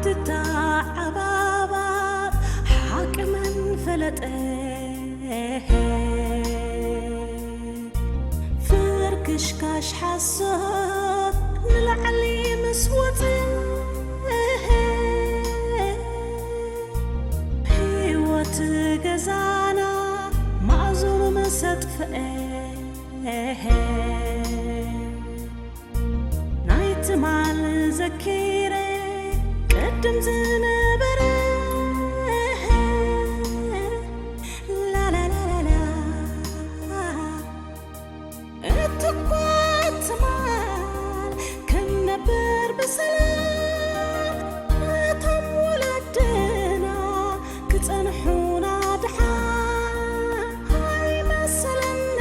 ትተዓባባጥ ሓቂ መን ፈለጠ? ፍርክሽካሽ ሓሶት ንላዕሊ ምስ ወጸ፣ ህይወት ገዛና ማእዝኑ ምስ ኣጥፍአ፣ ናይ ትማል ዘኪረ ቅድም ዝነበረ፣ ላላላላላ፣ እትኳ ትማል ክንነብር ብሰላም፣ እቶም ወለድና ክጸንሑና ድሓን ኣይመሰለኒ።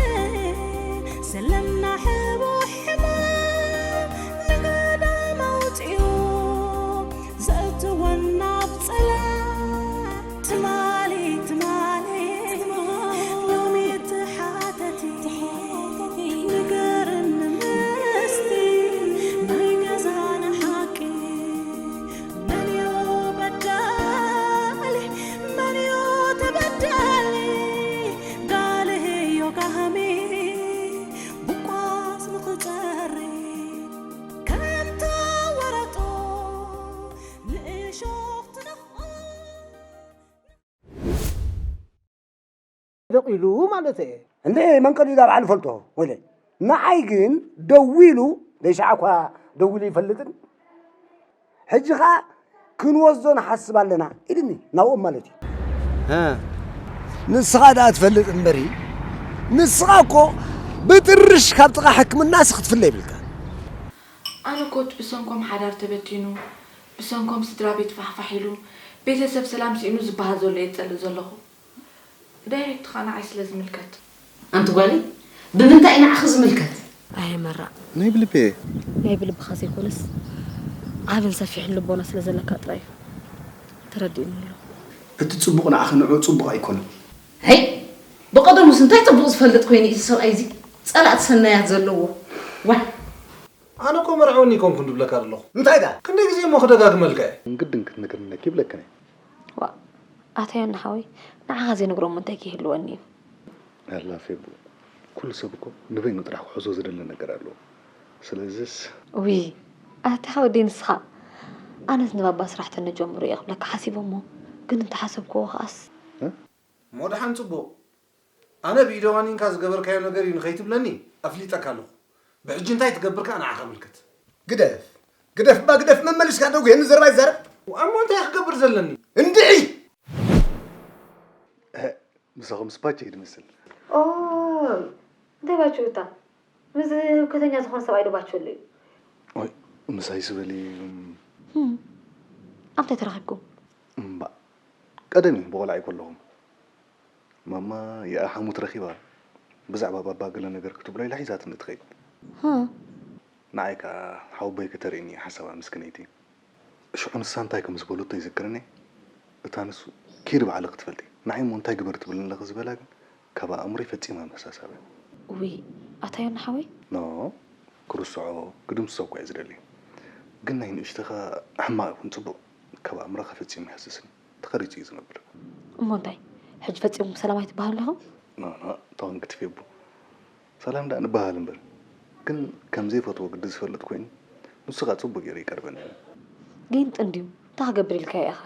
ዘለና ሕቡእ ሕማም ንገዳም ኣውጺኡ ዘእትወና ኣብ ጸላም። ትማሊ ትማሊ ሎሚ ትሓተቲ፣ ንገርኒ ምስቲ ናይ ገዛና ሓቂ። መን እዩ በዳሊ? መን እዩ ተበዳሊ? ጋልህዮ ጋህሚ ብቋስ ንኽጸሪ ከም ተወረጦ ንእሾኽ ትነኽኦ። ደቂሉ ማለት እየ። እንደ መንቀሊኡ ዳ በዓል ፈልጦ ወለ ንዓይ ግን ደዊሉ ደሻዕ እኳ ደዊሉ ይፈልጥን ሕጂ ኸዓ ክንወስዶ ንሓስብ ኣለና ኢልኒ ናብኦም ማለት እዩ። እ። ንስኻ ደኣ ትፈልጥ እምበሪ ንስኻ እኮ ብጥርሽ ካብ ጥቓ ሕክምናስ ክትፍለ ይብልካ። ኣነ እኮ እቲ ብሰንኮም ሓዳር ተበቲኑ ብሰንኮም ስድራ ቤት ፋሕፋሕ ኢሉ ቤተሰብ ሰላም ስኢኑ ዝበሃል ዘሎ እየ ዝጸልእ ዘለኹ። ዳይሬክት ኸኣ ንዓይ ስለ ዝምልከት። ኣንቲ ጓለይ፣ ብምንታይ እዩ ንዓኺ ዝምልከት? ኣየ መራዕ። ናይ ብልቢ እየ። ናይ ብልብኻ ዘይኮነስ ዓብን ሰፊሕን ልቦና ስለ ዘለካ ጥራይ እዩ ተረዲእኒ ኣሎ። እቲ ጽቡቕ ንዓኺ ንዕኡ ጽቡቕ ኣይኮነን። ሄይ! ብቐደሙስ እንታይ ጽቡቕ ዝፈልጥ ኮይኑ እዩ እዚ ሰብኣይ እዚ? ጸላእቲ ሰናያት ዘለዎ። ዋይ! ኣነ እኮ መርዓወኒ ኣይኮንኩን ድብለካ ዘለኹ። እንታይ ደኣ? ክንደይ ግዜ እሞ ክደጋግመልካ እየ? ግድን ክትነግርኒ ኣለኪ ይብለክን እየ። ዋእ፣ ኣታ ዮኒ ሓወይ፣ ንዓኻ ዘይነግሮ እሞ እንታይ ክህልወኒ እዩ? ኣላ ፌቡ፣ ኩሉ ሰብ እኮ ንበይኑ ጥራሕ ክሕዞ ዝደሊ ነገር ኣለዎ። ስለዚስ ውይ፣ ኣታ ወደይ ንስኻ። ኣነስ ንባባ ስራሕ ተንጀምሮ እየ ክብለካ ሓሲበ እሞ፣ ግን እንተሓሰብክዎ ከኣስ። እ? እሞ ደሓን ጽቡቕ። ኣነ ብኢደ ዋኒንካ ዝገበርካዮ ነገር እዩ ንኸይትብለኒ ኣፍሊጠካ ኣለኹ። ብሕጂ እንታይ ትገብር ከኣ ንዓኻ ምልክት። ግደፍ፣ ግደፍ እባ ግደፍ፣ መመሊስካ ደጉ የኒ ዘረባ ይዛረብ። እሞ እንታይ ክገብር ዘለኒ? እንድዒ! እህ፣ ምሳኹም ስፓቸ እዩ ዝመስል። ኦይ፣ እንታይ ባችውታ? ምስ ህውከተኛ ዝኾነ ሰብኣይ ዶ ባችወሉ እዩ? ኦይ፣ ምሳይ ስበሊ። እም። እም፣ ኣብ እንታይ ተራኺብኩም? እምባእ፣ ቀደም እዩ ብቖልዓ ኣይኮለኹም። ማማ የኣ ሓሙት ረኺባ፣ ብዛዕባ ባባ ገለ ነገር ክትብሎ ኢላ ሒዛትኒ ትኸይድ። ሃ? ንዓይ ከኣ ሓወቦይ ከተርእየኒ እያ ሓሳባ ምስክነይቲ። ሽዑ ንሳ እንታይ ከም ዝበለቶ ይዝክረኒ። እታ ንሱ ኪዲ ባዕልኺ ትፈልጢ። ንዓይ እሞ እንታይ ግበሪ ትብልኒ ኣለኺ ዝበላ ግን ካብ ኣእምሮይ ፈጺማ ምሕሳስ ኣብያ። ውይ፣ ኣታ ዮኒ ሓወይ? ኖ፣ ክርስዖ፣ ክድምስሶ እኳ እየ ዝደሊ። ግን ናይ ንእሽተኻ ሕማቕ ይኹን ጽቡቕ ካብ ኣእምሮኻ ፈጺሙ ኣይሃስስን። ተቐሪጹ እዩ ዝነብር። እሞ እንታይ? ሕጂ ፈጺምኩም ሰላም ኣይትበሃሉ ኣለኹም? ኖ፣ ኖ፣ ተወንግድ ፌቡ። ሰላም ደኣ ንበሃል እምበር። ግን ከም ዘይፈትዎ ግዲ ዝፈልጥ ኮይኑ፣ ንሱ ኸኣ ጽቡቕ ገይሩ ይቀርበኒ እዩ። ጊንጢ እንድዩ፣ እንታይ ክገብር ኢልካዮ ኢኻ?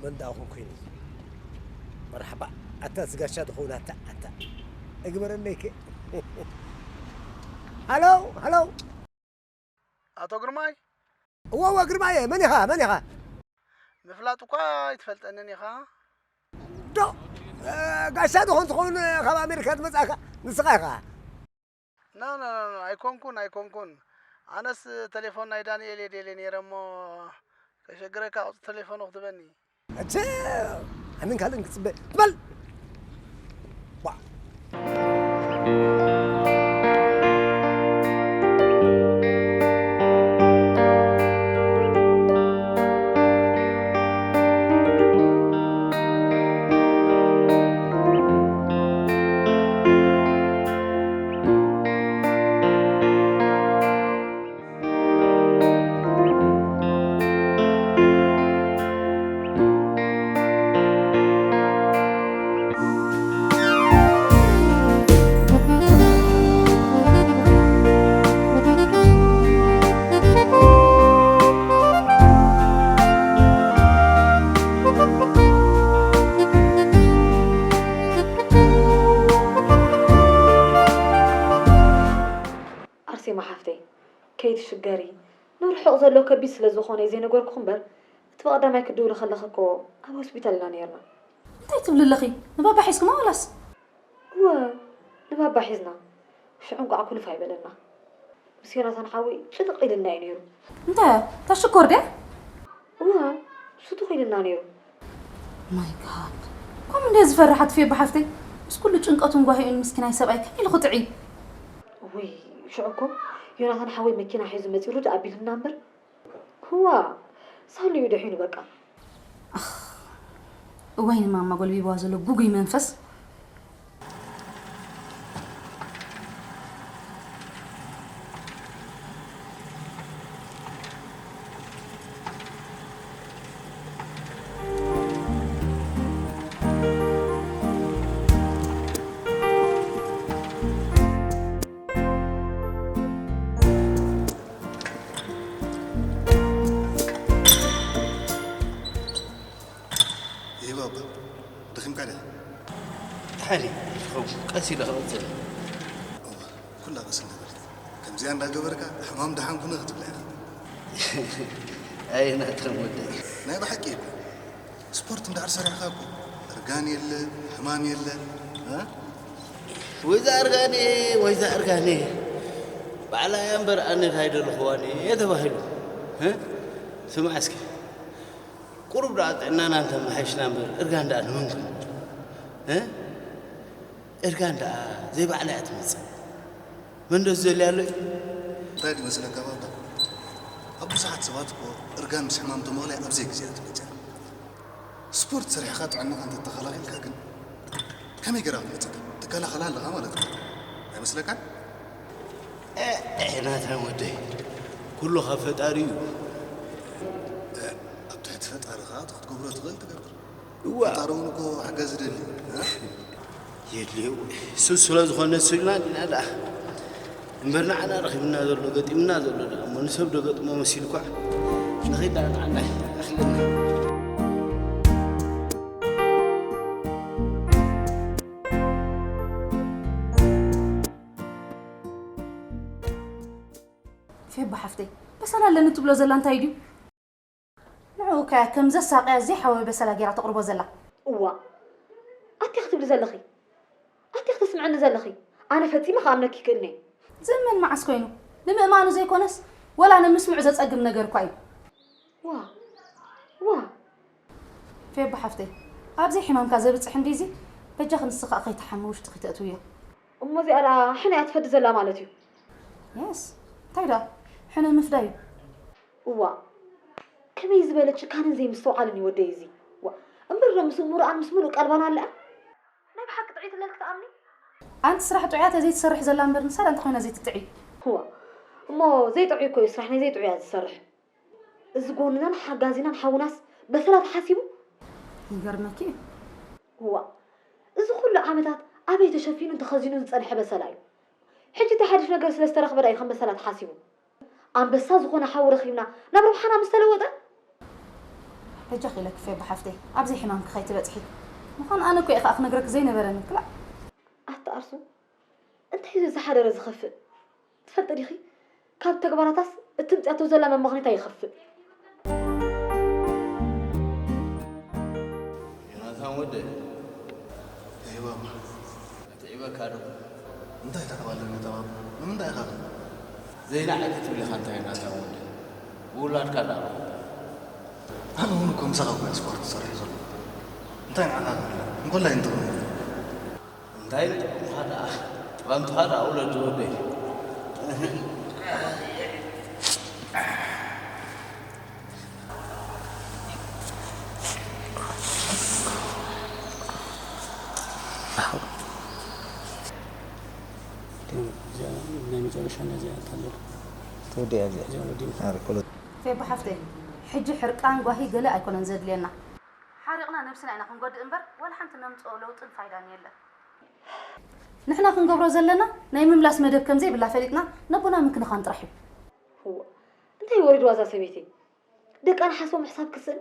መን ደኣ ኹን ኮይኑ? መርሓባ፣ ኣታ እዚ ጋሻ ትኸውን ኣታ፣ ኣታ። እግበረለይከ? ሃሎ፣ ሃሎ። ኣቶ ግርማይ? እወ፣ እወ፣ ግርማየ፣ መን ኢኻ? መን ኢኻ? ምፍላጥ እኳ ኣይትፈልጠንን ኢኻ። ዶ፣ እ፣ ጋሻ ዶ ኾን ትኸውን ካብ ኣሜሪካ ዝመጻእካ ንስኻ ኢኻ? ና፣ ና፣ ና፣ ና፣ ኣይኮንኩን፣ ኣይኮንኩን። ኣነስ ተሌፎን ናይ ዳንኤል እየ ደልየ ነይረ እሞ ከሸግረካ ቁጽሪ ተሌፎኑ ክትበኒ። እቸ፣ ኣንን ካልእን ክጽበ ትበል። ዋ። ከቢድ ስለ ዝኾነ እዩ ዘይነገርኩኹ እምበር፣ እቲ ብቐዳማይ ክትድውሊ ከለኺ እኮ ኣብ ሆስፒታል ኢና ነይርና። እንታይ ትብሊ ኣለኺ? ንባባ ሒዝክማ ዋላስ? እወ፣ ንባባ ሒዝና። ሽዑ እንቋዕ ኩልፍ ኣይበለና። ምስ ዮናታን ሓወይ ጭንቕ ኢልና እዩ ነይሩ። እንታይ እያ? እታ ሽኮር ድያ? እወ፣ ስቱኽ ኢልና ነይሩ። ማይ ጋድ፣ ከምኡ እንድየ ዝፈርሕ ኣትፍየ ብሓፍተይ። ምስ ኩሉ ጭንቀቱን ጓሂኡን ምስኪናይ ሰብኣይ ከመይ ኢሉ ክጥዒ? ውይ፣ ሽዑ እኮ ዮናታን ሓወይ መኪና ሒዙ መፂኡ ርድእ ኣቢሉና እምበር፣ ክዋ ሳሉ እዩ ድሒኑ በቃ። እዋይ ንማማ ጎልቢብዋ ዘሎ ጉጉይ መንፈስ። ይህ ባባ ደኺምካ ዲኻ? ድሓን እዩ ዝኸውን፣ ቀስ ኢለ ክቐጽል እየ። እወ፣ ኩላ ቀስ እንዳበልካ ከምዚኣ እንዳገበርካ ሕማም ደሓንኩነ ክትብላ ኢኻ። ኣየ ናታን ወደይ። ናይ ብሓቂ እኮ ስፖርት እንድሕር ሰሪሕካ እኮ እርጋን የለ ሕማም የለ። እ? ወይዛ እርጋኔ ወይዛ እርጋኔ ባዕላ እያ እምበር ኣነ እንታይ ደለኽዋኒ እየ ተባሂሉ። እ? ስማዕ እስኪ ቁሩብ ደኣ ጥዕናና እንተመሓይሽና እምበር እርጋን ደኣ ንመን ክንብል? እ? እርጋን ደኣ ዘይባዕላ እያ ትመጽእ። መን ዶ ዝደልያ ኣሎ እዩ? እንታይ ድዩ መስለካ ባባ? ኣብ ብዙሓት ሰባት እኮ እርጋን ምስ ሕማም ተመቕለ ኣብ ዘይግዜኣ ትመጽእ። ስፖርት ሰሪሕኻ ጥዕናኻ እንተተኸላኺልካ ግን ከመይ ገይራ ክትመጽእ? ትከላኸላ ኣለኻ ማለት እዩ። ኣይመስለካን? ኤ ናታ ወደይ ኩሉ ካብ ፈጣሪ እዩ። ኣብ ትሕቲ ፈጣሪ ኸዓ እቲ ክትገብሮ ትኽእል ትገብር። እዋ ፈጣሪ እውን እኮ ሓገዝ ይደሊ። የድልዮ እሱ ስለ ዝኾነ እሱ ኢልና ኢና ደኣ እምበር ንዓና ረኺብና ዘሎ ገጢምና ዘሎ ደኣ እሞ ንሰብ ዶ ገጥሞ መሲልኳ ንኺድ ደኣ ንዓና ኣኽለና። ፌባ ሓፍተይ በሰላ ኣለኒ ትብሎ ዘላ እንታይ ድዩ? ንዕኡ ከ ከም ዘሳቕያ ዘይሓወ በሰላ ጌራ ተቕርቦ ዘላ። እዋእ! ኣቲ ክትብሊ ዘለኺ? ኣቲ ክትስምዕኒ ዘለኺ? ኣነ ፈጺመ ክኣምነኪ ይክእልኒ። ዝእመን መዓስ ኮይኑ? ንምእማኑ ዘይኮነስ ወላ ንምስምዑ ዘጸግም ነገር እኳ እዩ። ዋ! ዋ! ፌባ ሓፍተይ ኣብዚ ሕማምካ ዘብጽሕ እንድዩ እዚ በጃኺ ንስኺ ከኣ ከይትሓሚ ውሽጥኺ ተእትውዮ። እሞ እዚኣ ደኣ ሕነ እያ ትፈዲ ዘላ ማለት እዩ። Yes እንታይ ደኣ ሕነ ምፍዳይ እዩ። እዋእ ከመይ ዝበለ ጭካነን ዘይምስትውዓልን እዩ ወደይ እዚ። ዋእ እምበር ዶ ምስ እምሮኣን ምስ ምሉእ ቀልባን ኣለኣ? ናይ ብሓቂ ጥዕይቲ ለል ክትኣምኒ? ኣንቲ ስራሕ ጥዑያ ተዘይትሰርሒ ዘላ እምበር ንሳ ደኣ እንታይ ኮይና ዘይትጥዒ? ዋእ እሞ ዘይጥዑይ እኮ እዩ ስራሕ ናይ ዘይጥዑያት ዝሰርሕ። እዚ ጎንናን ሓጋዚናን ሓውናስ በሰላ ተሓሲቡ? ይገርመኪ እዩ። ዋእ እዚ ኩሉ ዓመታት ኣበይ ተሸፊኑን ተኸዚኑን ዝጸንሐ በሰላ እዩ። ሕጂ እቲ ሓድሽ ነገር ስለ ዝተረኽበ ደኣ እዩ ከም በሰላ ተሓሲቡ። ኣንበሳ ዝኾነ ሓው ረኺብና ናብ ረብሓና ምስ ተለወጠ። በጃኺ ኢለኪ ፌባ ሓፍተይ ኣብዚ ሕማምኪ ከይትበጽሒ። ምዃኑ ኣነ እኮ እየ ከኣ ክነግረኪ ዘይነበረኒ ክላእ። ኣታ ኣርሱ እንታይ እዩ ዝሓደረ ዝኸፍእ? ትፈልጢ ዲኺ? ካብ ተግባራታስ እትምፅኣቶ ዘላ መመኽኒታ ይኸፍእ። ዮናታን ወደይ። እሂ ባባ። ኣትዒበካ ዶ? እንታይ ተዕባ ኣለኒ እታ ባባ? ንምንታይ ኢኻ ግን? ዘይንዓቂ ትብል ኢኻ እንታይ ዮናታን ወደይ? ብውላድካ እንዳረኹ። ኣነ እውን እኮ ምሳኻ እኮ እየ ስፖርት ዝሰርሕ ዘለኹ። እንታይ ንዓኻ ክብል? እንኮላይ ንጥቕሚ። እንታይ ንጥቕምኻ ደኣ ጥቐምትኻ ደኣ ውለድ ዝወደይ። ናይ መጨረሻ ነዚኣ ታለ ተወዲኣ እዚኣ እዚኣ ወዲኡ ኣረ፣ ቁሎ። ፌባ ሓፍተይ ሕጂ ሕርቃን ጓሂ ገለ ኣይኮነን ዘድልየና። ሓሪቕና ነብስና ኢና ክንጎድእ እምበር ዋላ ሓንቲ ነምፅኦ ለውጥን ፋይዳን የለን። ንሕና ክንገብሮ ዘለና ናይ ምምላስ መደብ ከምዘይብላ ፈሊጥና ነቦና ምክንኻን ጥራሕ እዩ። እንታይ ወሪድዋ እዛ ሰበይቲ? ደቃ ንሓስቦ ምሕሳብ ክትስእን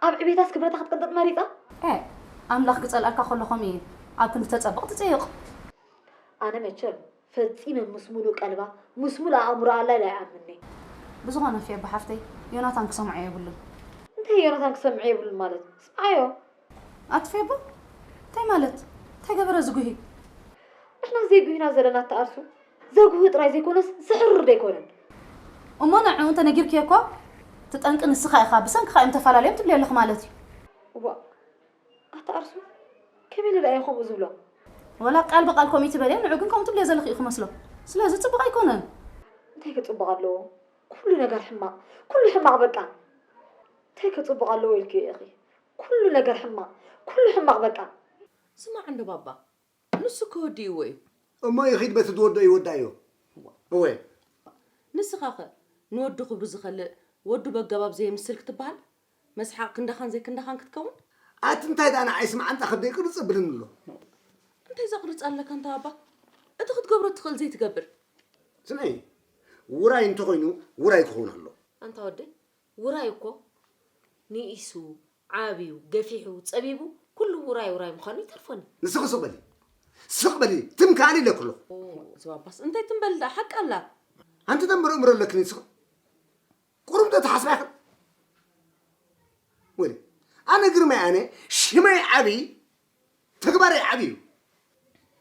ኣብ ዕቤታስ ክብረታ ክትቅንጥጥ መሪጻ? ኤ ኣምላኽ ክጸልኣካ ከሎ ከምኡ እዩ ኣብ ክንዲ ተጸብቕ ትጽይቕ። ኣነ መቸም ፈጺመ ምስ ሙሉእ ቀልባ ምስ ሙሉእ ኣእምሮኣ ኣላ ኢለ ኣይኣምንን'የ። ብዝኾነ ፌባ ሓፍተይ፣ ዮናታን ክሰምዖ የብሉን። እንታይ ዮናታን ክሰምዖ የብሉን ማለት? ስምዓዮ። ኣቲ ፌባ? እንታይ ማለት? እንታይ ገበረ እዚ ጉሂ? ንሕና ዘይጉሂና ዘለና ተኣርሱ፣ ዘጉሂ ጥራይ ዘይኮነስ፣ ዘሕርር ዶ ኣይኮነን? እሞ ንዕኡ እንተነጊርክዮ እኮ፣ እቲ ጠንቂ ንስኻ ኢኻ፣ ብሰንክኻ እዮም ተፈላለዮም ትብሊ ኣለኺ ማለት እዩ። እዋእ፣ ኣታ ኣርሱ፣ ከመይ ኢለ ደኣ እየ ከምኡ ዝብሎ? ወላ ቃል ብቃል ከምኡ ትበልዮ፣ ንዑ ግን ከምኡ ትብልዮ ዘለኺ እዩ ክመስሎ። ስለዚ ጽቡቕ ኣይኮነን። እንታይ ክጽቡቕ ኣለዎ? ኩሉ ነገር ሕማቕ፣ ኩሉ ሕማቕ በቃ። እንታይ ክጽቡቕ ኣለዎ ኢልክዮ ኢኺ? ኩሉ ነገር ሕማቕ፣ ኩሉ ሕማቕ በቃ። ስማዕ እንዶ ባባ፣ ንሱ እኮ ወዲእዎ እዩ። እሞ ይኺድ በቲ ዝወድኦ ይወዳእዮ። እወ። ንስኻኸ ንወዲ ክብሩ ዝኸልእ ወዱ በገባብ ዘየምስል ክትበሃል? መስሓቕ ክንዳኻን ዘይክንዳኻን ክትከውን? ኣቲ እንታይ ደኣ ንዓይስ መዓንጣ ከብደይ ቅርጽ እብልን ኣሎ። እንታይ ዘቕርጽ ኣለካ እንተ ኣባ? እቲ ክትገብሮ ትኽእል ዘይትገብር። ስምዒ፣ ውራይ እንተኾይኑ ውራይ ክኸውን ኣሎ። ኣንታ ወደይ፣ ውራይ እኮ ንኢሱ፣ ዓብዩ፣ ገፊሑ፣ ጸቢቡ፣ ኩሉ ውራይ ውራይ ምዃኑ ይተርፎኒ። ንስኺ ስቕ በሊ። ስቕ በሊ። ትም ከኣሊ ኢለኪ ኣለኹ። ኦ፣ እዚ ባባስ እንታይ ትም በል ደኣ፣ ሓቂ ኣላ። ኣንቲ ደንበሮ እምሮ ኣለኪ ንስኺ። ቁሩብ ዶ ተሓስባ ኢኺ? ወይኔ፣ ኣነ ግርማይ ኣነ ሽመይ ዓብዪ፣ ተግባረይ ዓብዪ እዩ።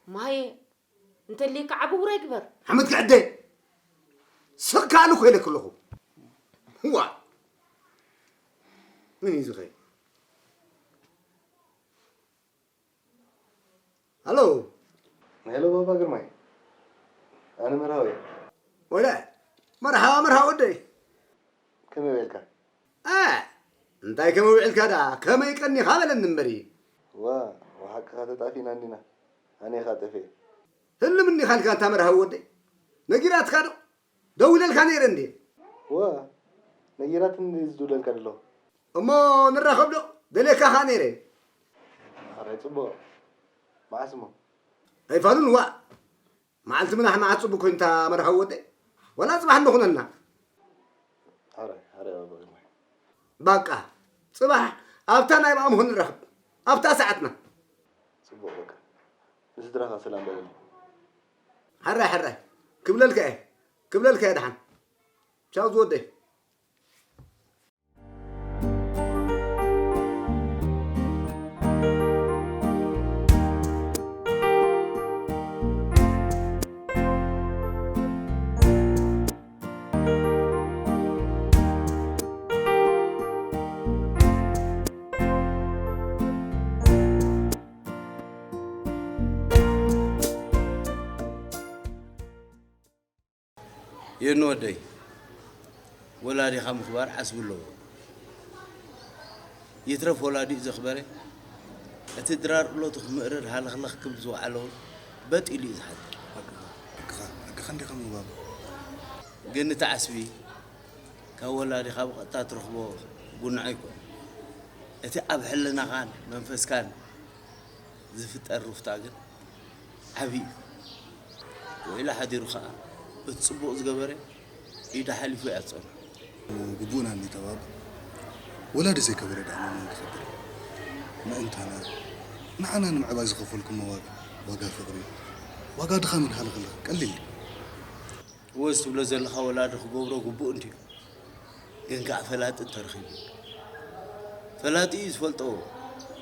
ማየ፣ እንተልየካ ዓቢ ውራይ ግበር። ሓመድ ክዕደ። ስቕ ከኣሉ እኮ ኢለኪ ኣለኹ። ዋ። ምን እዩ ዝኸ? ሃሎ። ሄሎ ባባ ግርማይ። ኣነ መርሃዊ እየ። ወለ፣ መርሃባ፣ መርሃባ ወደይ። ከመይ ውዒልካ? እ፣ እንታይ ከመይ ውዒልካ ደኣ? ከመይ ቀኒኻ በለኒ እምበሪ። ዋ፣ ብሓቅኻ ተጣፊእና እንዲና። ኣነ ኢኻ ጠፊኤ። ህልም እንዲኻ ኢልካ እንታ መርሃዊ ወደይ? ነጊራትካ ዶ? ደዊለልካ ነይረ እንዴ? ዋ፣ ነጊራትኒ ዝድውለልካ ዘለኹ። እሞ ንራኸብ ዶ? ደልየካ ኸኣ ነይረ። ኣረ፣ ጽቡቕ። መዓስ እሞ? ኣይፋሉን ዋእ። መዓልቲ ምናሕ መዓት ጽቡቅ ኮይኑ እታ መርሃዊ ወደይ። ወላ ጽባሕ እንዶ ኩነልና። ኣረ፣ ኣረ፣ ኣረ፣ ኣረ። ባቃ፣ ጽባሕ ኣብታ ናይ ብኣምሆ ንራኸብ። ኣብታ ሰዓትና። ጽቡቅ፣ በቃ። ንስድራኻ ሰላም በለኒ። ሕራይ፣ ሕራይ። ክብለልካ እየ። ክብለልካ እየ ደሓን። ቻው ዝወደይ። የኑ ወደይ፣ ወላዲኻ ምኽባር ዓስቢ ኣለዎ። ይትረፍ ወላዲኡ ዘኽበረ፣ እቲ ድራር እሎቱ ክምእርር ሃለኽለኽ ክብል ዝወዓለ እውን በጥ ኢሉ እዩ ዝሓድር። ሓቅኻ፣ ሓቅኻ፣ ሓቅኻ እንዲኻ ምባሉ። ግን እቲ ዓስቢ ካብ ወላዲኻ ብቐጥታ ትረኽቦ ጉንዖ ኣይኮነን። እቲ ኣብ ሕልናኻን መንፈስካን ዝፍጠር ሩፍታ ግን ዓብዪ እዩ። ውዒሉ ሓዲሩ ኸኣ፣ እቲ ጽቡቕ ዝገበረ ኢዱ ሓሊፉ እያ ትጸንሖ። ግቡእና እንዲ ተባብ፣ ወላዲ ዘይከበረ ደኣ ንመን ክኸብር? ምእንታና፣ ንዓና ንምዕባይ ዝኸፈልኩሞ ዋጋ፣ ዋጋ ፍቕሪ፣ ዋጋ ድኻምን ሃለኽለኽን ቀሊል ድዩ? እወ፣ እዚ ትብሎ ዘለኻ ወላዲ ክገብሮ ግቡእ እንድዩ። ግን ከኣ ፈላጢ እንተረኺቡ። ፈላጢ እዩ ዝፈልጦ፣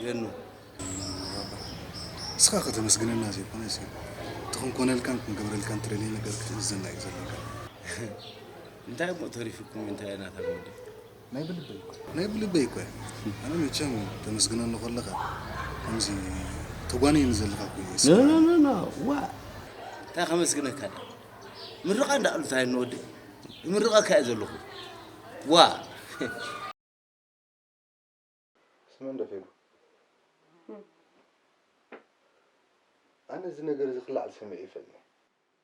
የኑ። ንስኻ ከተመስግነና ዘይኮነስ፣ እቲ ክንኮነልካን ክንገብረልካን ትደልዮ ነገር ክትእዝዘና እዩ ዘለካ። እንታይ እሞ ተሪፉኩም፣ እንታይ ናታ ወዲ? ናይ ብልበይ እኮ። ናይ ብልበይ እኮ እያ። ኣነ መቸም ተመስግነኒ ከለኻ ከምዚ ተጓንየኒ ዘለኻ እኮ እየ። ኖ፣ ኖ፣ ኖ፣ ኖ፣ ዋ። እንታይ ከመስግነካ ደኣ? ምርቓ እንዳኣሉ እንታይ ንወዲ? ምርቐካ እየ ዘለኹ። ዋ። ስመን ደፊሩ። ኣነ እዚ ነገር እዚ ክለዓል ሰሚዐ ይፈልኒ።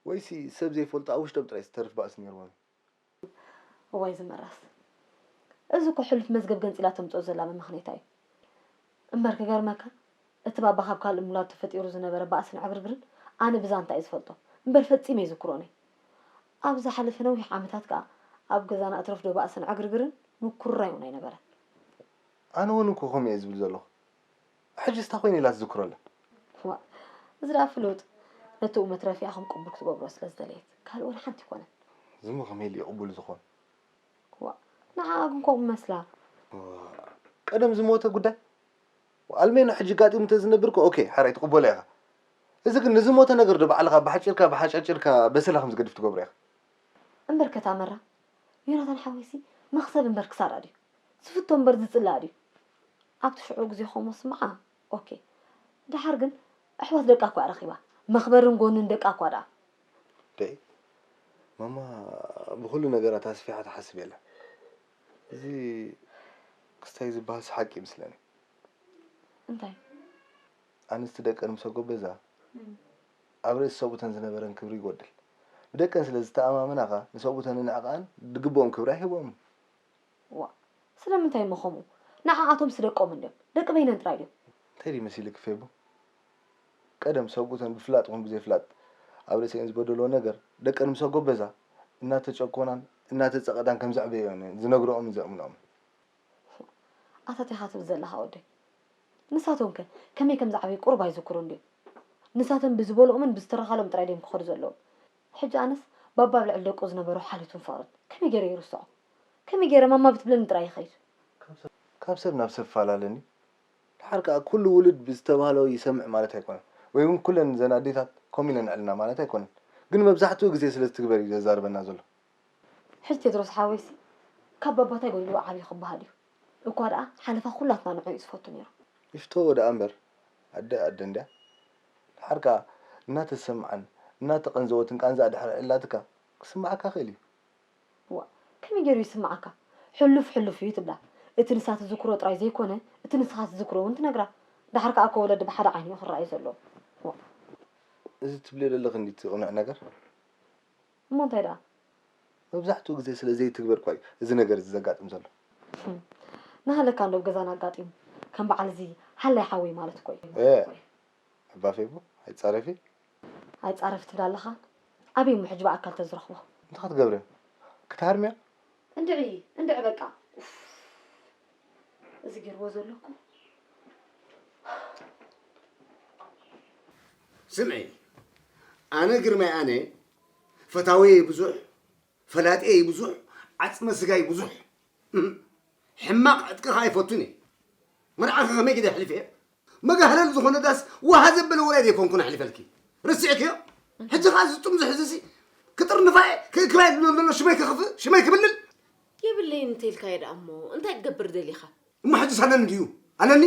ወይሲ ሰብ ዘይፈልጦ ኣብ ውሽጦም ጥራይ ዝተርፍ ባእሲ ነይርዎም? እዋይ ዝመራስ። እዚ እኮ ሕሉፍ መዝገብ ገንጺላ ተምጽኦ ዘላ መመኽነይታ እዩ። እምበር ክገርመካ፣ እቲ ባባ ካብ ካልእ ምውላድ ተፈጢሩ ዝነበረ ባእስን ዕግርግርን ኣነ ብዛንታ እየ ዝፈልጦ። እምበር ፈጺመ ኣይዝክሮን እየ። ኣብ ዝሓለፈ ነዊሕ ዓመታት ከኣ ኣብ ገዛና እትረፍዶ ባእስን ዕግርግርን ምኩርራይ እውን ኣይነበረን። ኣነ እውን እኮ ከምኡ እየ ዝብል ዘለኹ። ሕጅስ እንታይ ኮይነ ኢላ ትዝክሮ ኣላ? ዋእ፣ እዚ ደኣ ፍሉጥ፣ ነቲ መትረፊኣ ከም ቅቡል ክትገብሮ ስለ ዝደለየት፣ ካልእ ወላ ሓንቲ ኣይኮነን። ዝሙ ከመይ ኢሉ እዩ ቅቡል ዝኾን? ንዓኣ ግን ከምኡ መስላ። ቀደም ዝሞተ ጉዳይ ኣልሜኖ ሕጂ ጋጢሙ እንተዝነብር እኮ ኦኬ፣ ሓራይ ትቕበሎ ኢኻ። እዚ ግን ንዝሞተ ነገር ዶ ባዕልኻ ብሓጭርካ ብሓጫጭርካ በሰላ ከም ዝገድፍ ትገብሮ ኢኻ። እምበር ከታመራ፣ ዮናታን ሓወይሲ መኽሰብ እምበር ክሳራ ድዩ? ዝፍቶ እምበር ዝጽላእ ድዩ? ኣብቲ ሽዑ ግዜ ከምኡ ስምዓ፣ ኦኬ። ደሓር ግን ኣሕዋት ደቃ እኳ ረኺባ፣ መኽበርን ጎንን ደቃ እኳ ደኣ። ደይ፣ ማማ ብኹሉ ነገራት ኣስፊሓ ትሓስብ የላ። እዚ ክስታይ ዝበሃል ሓቂ ይመስለኒ። እንታይ? ኣንስቲ ደቀን ምስ ኣጎበዛ፣ ኣብ ርእሲ ሰብኡተን ዝነበረን ክብሪ ይጎድል። ብደቀን ስለ ዝተኣማመና ኸኣ፣ ንሰብኡተንን ንዕቐኣን ዝግብኦም ክብሪ ኣይህብኦምን። ዋ፣ ስለምንታይ እሞ ከምኡ? ንዓኣቶምስ ደቆም እንድዮም። ደቂ በይነን ጥራይ ድዮም? እንታይ ድዩ መሲልኪ ፌቡ? ቀደም ሰብኡተን ብፍላጥ ይኹን ብዘይፍላጥ ኣብ ርእሲአን ዝበደልኦ ነገር፣ ደቀን ምስ ኣጎበዛ፣ እናተጨቆናን እናተጸቐጣን ከም ዘዕበየኦን እየን ዝነግርኦምን ዘእምንኦምን። ኣታ ታይ ኢኻ ትብል ዘለኻ ወደይ? ንሳቶም ከ ከመይ ከም ዝዓበዩ ቁሩብ ኣይዝክሩን ድዮም? ንሳቶም ብዝበልኦምን ብዝተረኻሎም ጥራይ ድዮም ክኸዱ ዘለዎም? ሕጂ ኣነስ ባባ ኣብ ልዕሊ ደቁ ዝነበሮ ሓልዮትን ፍቕርን ከመይ ገይረ ይርስዖ? ከመይ ገይረ ማማ ብትብለኒ ጥራይ ይኸይድ? ካብ ሰብ ናብ ሰብ ይፈላለኒ። ደሓር ከኣ ኩሉ ውሉድ ብዝተባህሎ ይሰምዕ ማለት ኣይኮነን። ወይ እውን ኩለን እዘን ኣዴታት ከምኡ ኢለን የዕልልና ማለት ኣይኮነን። ግን መብዛሕትኡ ግዜ ስለ ዝትግበር እዩ ዘዛርበና ዘሎ። ሕጂ ቴድሮስ ሓወይሲ ካብ ባባ ታይ ጎዲልዎ ዓብዩ ክበሃል እዩ። እኳ ደኣ ሓለፋ ኩላትና ንዕኡ እዩ ዝፈቱ ነይሩ። ይፍተዎ ደኣ እምበር ኣደ ኣደ እንድያ። ደሓር ከኣ እናተሰምዓን እናተቐንዘወትን ቃንዛኣ ድሕሪ ዕላትካ ክስምዓካ ይኽእል እዩ። ዋ፣ ከመይ ገይሩ ይስምዓካ? ሕሉፍ ሕሉፍ እዩ ትብላ። እቲ ንሳ ትዝክሮ ጥራይ ዘይኮነ፣ እቲ ንስኻ ትዝክሮ እውን ትነግራ። ደሓር ከኣ እኮ ወለዲ ብሓደ ዓይኒ እዩ ክረኣዩ ዘለዎ። ዋ። እዚ ትብልዮ ዘለኺ እንድዩ እቲ ቅኑዕ ነገር? እሞ እንታይ ደኣ? መብዛሕትኡ ግዜ ስለ ዘይትግበር እኳ እዩ እዚ ነገር እዚ ዘጋጥም ዘሎ። ህም። ናሃለካ እንዶ ኣብ ገዛና ኣጋጢሙ። ከም በዓል እዚ ሃላይ ሓወይ ማለት እኮ እዩ። እ፣ ኣባ ፌቡ፣ ኣይትጻረፊ። ኣይጻረፍ ትብል ኣለኻ? ኣበይ እሞ ሕጂ ብኣካል ተዝረኽቦ? እንታይ ክትገብሪ? ክትሃርምያ? እንድዒ፣ እንድዒ በቃ። ኡፍ። እዚ ገይርዎ ዘሎ እኮ። ስምዒ፣ ኣነ ግርማይ ኣነ፣ ፈታወየይ ብዙሕ፣ ፈላጥየይ ብዙሕ፣ ዓጽመ ስጋይ ብዙሕ። እም፣ ሕማቕ ዕጥቂ ኸኣ ኣይፈቱን እየ። መርዓኺ ከመይ ገይረ ኣሕሊፈ? መጋህለል ዝኾነ ዳስ ዋሃ ዘበለ ወላዲ ኣይኮንኩን ኣሕሊፈልኪ። ረሲዕክዮ? ሕጂ ኸኣ እዚ ጥምዙ ሕዚሲ ክጥርንፋ እየ፣ ክእክባ እየ ዝብሎ ዘሎ ሽመይ ከኽፍእ፣ ሽመይ ክብልል። የብለይን እንተኢልካዮ ደኣ እሞ እንታይ ክገብር ደሊኻ? እሞ ሕጂስ ኣለኒ ድዩ? ኣለኒ?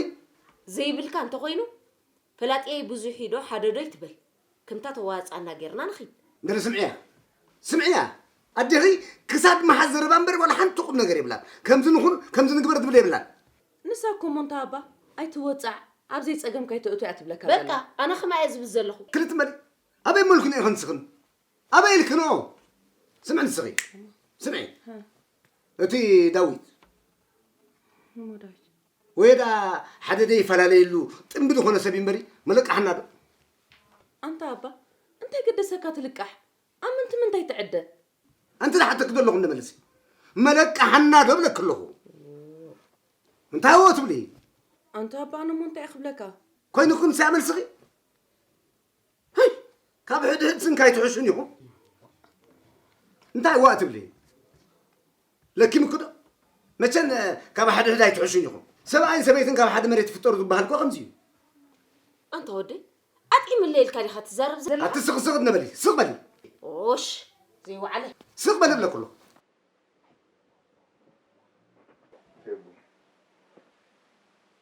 ዘይብልካ እንተኾይኑ ፈላጥየይ ብዙሕ እዩ ዶ ሓደ ዶ ኣይትበል። ከምታ ተዋጽኣና ጌርና ንኺድ። እንድዒ ስምዕያ፣ ስምዕያ፣ ኣዴኺ ክሳድ መሓዝ ዘረባ እምበር ዋላ ሓንቲ ቁም ነገር የብላን። ከምዚ ንኹን፣ ከምዚ ንግበር ትብል የብላን። ንሳ እኮ እሞ እንታ ኣባ ኣይትወጻዕ፣ ኣብ ዘይጸገም ከይተእቱ እያ ትብለካ በቃ፣ ዘላ። ኣነ ኸማይ እየ ዝብል ዘለኹ። ክልተ በሊ፣ ኣበይ መልኩ ነይርኽን ንስኽን? ኣበይ ኢልክንኦ? ስምዒ ንስኺ፣ ስምዒ። ሀ። እቲ ዳዊት እሞ ዳዊት። ወይ ደኣ ሓደ ዘይፈላለየሉ ጥንቢ ዝኾነ ሰብ እዩ እምበሪ፣ መለቃሕና ዶ? ኣንታ ኣባ፣ እንታይ ገደሰካ ትልቃሕ? ኣብ ምንቲ ምንታይ ትዕደ? ኣንቲ ዝሓተኪ ዘለኹ እንደ መልሲ። መለቃሕና ዶ ብለኪ ኣለኹ? እንታይ እዎ ትብሊ? ኣንታ ኣባ፣ ኣነ እሞ እንታይ እየ ክብለካ? ኮይኑ ክንሳ መልስኺ? ህይ! ካብ ሕድሕድ ስንካ ኣይትሕሹን ኢኹም። እንታይ ዋእ ትብሊ? ለኪምኪ ዶ? መቸም፣ እ፣ ካብ ሕድሕድ ኣይትሕሹን ኢኹም። ሰብኣይን ሰበይትን ካብ ሓደ መሬት ይፍጠሩ ዝበሃል እኮ ከምዚ እዩ። ኣንታ ወደይ፣ ኣጥዒመለይ ኢልካ ዲኻ ትዛረብ ዘለኻ? ኣቲ ስቕ ስቕ ንበሊ፣ ስቕ በሊ። ኦሽ፣ ዘይወዓለ። ስቕ በሊ ብለኩ ኣለኹ። ፌቡ፣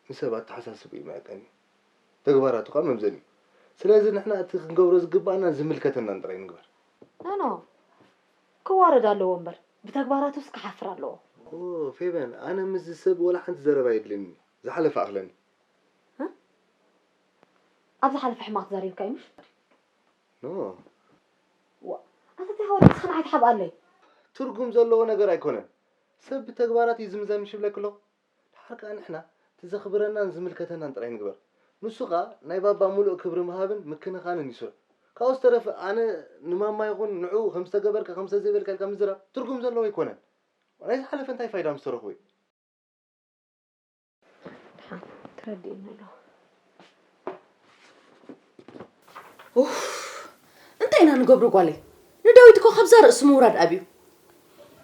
ንሰብ ኣተሓሳስብኡ እዩ መዐቀኒ፣ ተግባራቱ ከኣ መምዘኒ እዩ። ስለዚ ንሕና እቲ ክንገብሮ ዝግባኣናን ዝምልከተናን ጥራይ ንግበር። ኖ፣ ኖ፣ ክዋረድ ኣለዎ እምበር፣ ብተግባራቱስ ክሓፍር ኣለዎ። ኦ፣ ፌበን፣ ኣነ ምስዚ ሰብ ወላ ሓንቲ ዘረባ የድልየኒ፣ ዝሓለፈ ኣኽለኒ። እ? ኣብ ዝሓለፈ ሕማቕ ተዛሪብካዮ ምሽ? ኖ። ዋ፣ ኣታ እንታይ ሃወ ንስኽን ኣይትሓብኣለይ። ትርጉም ዘለዎ ነገር ኣይኮነን። ሰብ ብተግባራት እዩ ዝምዘን ምሽ ይብለኪ ኣለኹ። ደሓር ከኣ ንሕና እቲ ዘኽብረናን ዝምልከተናን ጥራይ ንግበር። ንሱ ኸኣ ናይ ባባ ምሉእ ክብሪ ምሃብን ምክንኻንን ይስርሑ። ካብኡ ዝተረፈ ኣነ ንማማ ይኹን ንዕኡ ከም ዝተገበርካ ከም ዝተዘይበልካ ኢልካ ምዝራብ ትርጉም ዘለዎ ኣይኮነን። ናይ ዝሓለፈ እንታይ ፋይዳ ምስ ተረኽቦ እዩ? ደሓን ተረዲእኒ ኣሎ። ኡፍ፣ እንታይ ኢና ንገብሮ ጓለይ? ንዳዊት እኮ ካብዛ ርእሲ ምውራድ ኣብዩ።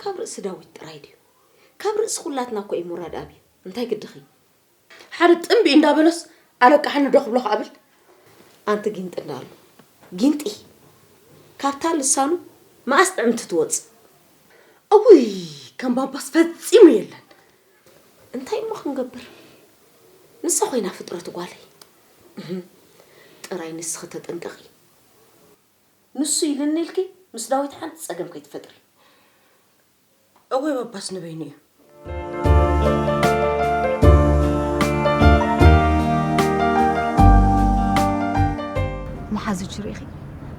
ካብ ርእሲ ዳዊት ጥራይ ድዩ? ካብ ርእሲ ኩላትና እኮ እዩ ሙራድ ኣብዩ። እንታይ ግድኺ? ሓደ ጥምቢ እንዳበለስ ኣለቃሕኒ ዶ ክብሎ ክዓብል? ኣንቲ ጊንጢ እንዳሉ። ጊንጢ። ካብታ ልሳኑ መኣስ ጥዕምቲ ትወጽእ? እውይ፣ ከም ባባስ ፈጺሙ የለን። እንታይ እሞ ክንገብር? ንሳ ኮይና ፍጥረት ጓለይ። እህም። ጥራይ ንስኺ ተጠንቀቒ። ንሱ ኢልኒ ኢልኪ ምስ ዳዊት ሓንቲ ጸገም ከይትፈጥሪ። እወ፣ ባባስ ንበይኑ እዩ። መሓዙ ሪኢኺ፣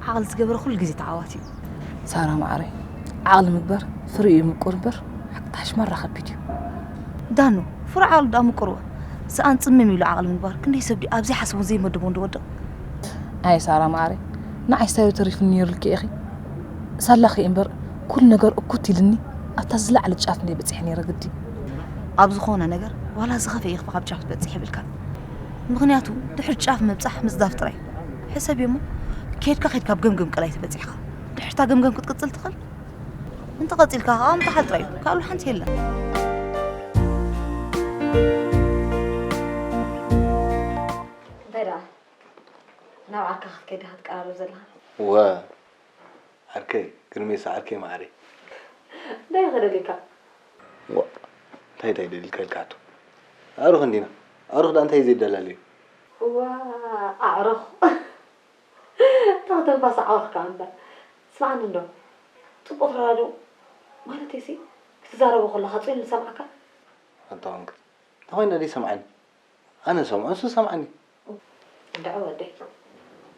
ዓቕሊ ዝገበረ ኩሉ ግዜ ተዓዋቲ እዩ። ሳራ ማዕረይ፣ ዓቕሊ ምግባር ፍሪኡ እዩ ምቁር እምበር፣ ሓክታሽ ማራ ከቢድ እዩ። ዳኑ፣ ፍሩዕ ዓቕሊ ደኣ ምቁርዎ። ሰኣን ጽምም ኢሉ ዓቕሊ ምግባር፣ ክንደይ ሰብ ድዩ ኣብ ዘይሓስቦን ዘይመደቦን ዝወድቕ? ኣይ ሳራ ማዕረይ፣ ንዓይ ስታዩ ተሪፉኒ ነይሩ ኢልኪ ኢኺ። ሳላኺ እምበር፣ ኩሉ ነገር እኩት ኢልኒ፣ ኣብታ ዝለዓለ ጫፍ እንደ በጺሐ ነይረ ግዲ። ኣብ ዝኾነ ነገር፣ ዋላ ዝኸፍአ ይኽፋእ ካብ ጫፍ ትበጽሕ ይብልካ። ምኽንያቱ፣ ድሕሪ ጫፍ ምብጻሕ ምጽዳፍ ጥራይ። ሕሰብዮ እሞ፣ ኬድካ ኬድካ ኣብ ገምገም ቀላይ ተበጺሕካ። ድሕርታ ገምገም ክትቅጽል ትኽእል? እንተ ቀጺልካ ከኣ ምጥሓል ጥራይ እዩ። ካልእ ሓንቲ የለን። እንታይ ደኣ? ናብ ዓርካ ክትከይድ ዲኻ ትቀራረብ ዘለኻ? እወ፣ ዓርከይ፣ ግርሜሳ ዓርከይ መዓረይ። እንታይ ኢኻ ደሊካ? ዋ፣ እንታይ፣ እንታይ ደሊልካ ኢልካ ሕቶ? ኣዕሩኽ እንዲና። ኣዕሩኽ ደኣ እንታይ እዩ ዘደላልዮ? እዋ፣ ኣዕሩኽ። ተኽተንፋስ ኣዕሩኽ ከኣ እምበር። ስምዓኒ እንዶ። ጽቡቕ ተረዳድኡ። ማለተይሲ፣ ክትዛረቦ ከለኻ ጽን ኢሉ ዝሰምዓካ? ኣንታ ኮንክ፣ እንተኾይኑ ደኣ ይሰምዓኒ። ኣነ ሰምዖ፣ ንሱ ሰምዓኒ። እንድዒ ወደይ፣